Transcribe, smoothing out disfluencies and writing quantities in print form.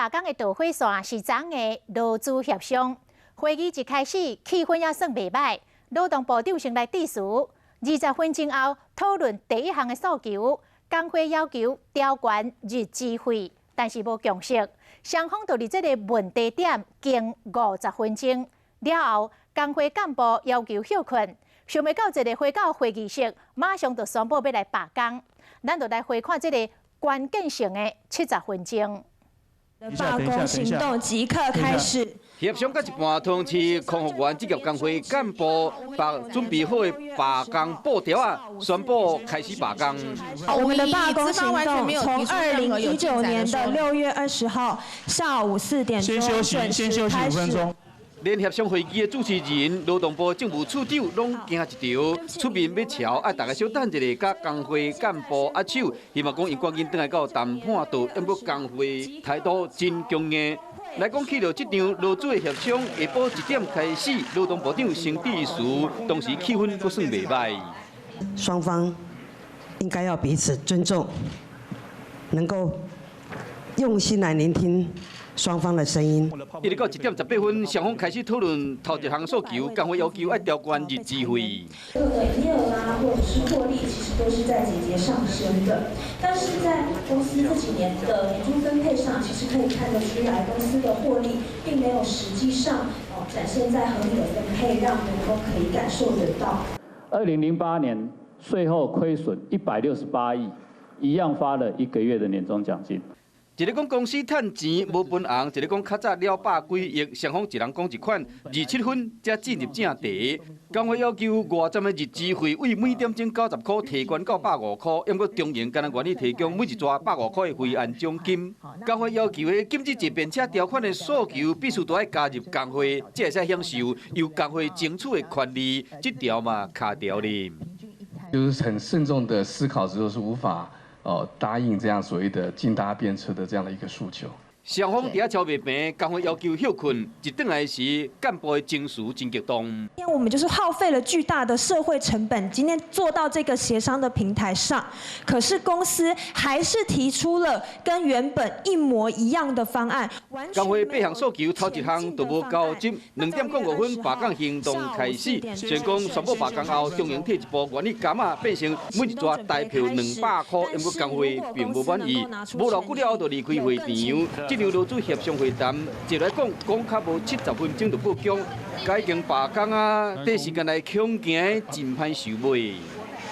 罷工的導火線是昨昏的勞資協商會議一開始，氣氛也算袂䆀。勞動部長先來致辭，20分鐘後討論第一項的訴求，工會要求調懸日資費，但是無共識，雙方就佇這個問題點傾50分鐘了後，工會幹部要求歇睏，想袂到一个回到會議室，馬上就宣布欲來罷工。咱就來回看這個關鍵性的70分鐘。罷工行動即刻開始。協商到一半，桃園市空服員職業工會幹部把準備好的罷工布條仔，宣布開始罷工。我們的罷工行動從2019年的6月20號下午4點鐘準時開始。連協商會議的主持人、勞動部政務處長攏驚一趒，出面欲喬，愛大家小等一下，佮工會幹部握手，希望講𪜶趕緊轉來到談判桌，毋過工會態度真強硬。來講起著這場勞資的協商，下晡1點開始，勞動部長先致辭，當時氣氛閣算袂䆀。雙方應該要彼此尊重，能夠用心來聆聽雙方的聲音。一直到1點18分，雙方開始討論頭一項訴求，工會要求愛調懸日資費。這個營業額啊，或者是獲利，其實都是在節節上升的。但是在公司這幾年的年終分配上，其實可以看得出來，公司的獲利並沒有實際上哦展現在合理的分配，讓員工可以感受得到。2008年稅後虧損168億，一樣發了一個月的年終獎金。一个講公司趁錢無分紅，一个講較早了百幾億，雙方一人講一款，27分才進入正題。工會要求外站的日資費為每點鐘90塊提懸到150塊，毋過中營干焦願意提供每一逝150塊的慰安獎金。工會要求的禁止坐便車條款的訴求，必須都愛加入工會，才會使享受由工會爭取的權利。這條嘛卡著咧。就是很慎重的思考之後，是無法哦答應這樣所謂的禁搭便車的這樣的一個訴求。雙方佇遐喬袂平，工會要求歇睏，一轉來時幹部的情緒真激動。今天我們就是耗費了巨大的社會成本，今天做到這個協商的平台上，可是公司還是提出了跟原本一模一樣的方案。工會八項訴求，頭一項都無交集。2點05分罷工行動開始，雖然講宣布罷工後，中營退一步，願意加碼變成每一逝台票200塊，毋過工會並無滿意，無偌久了後就離開會場。這場勞資協商會談，一來講講較無70分鐘就報警，改經罷工啊，短時間內恐驚真歹收尾。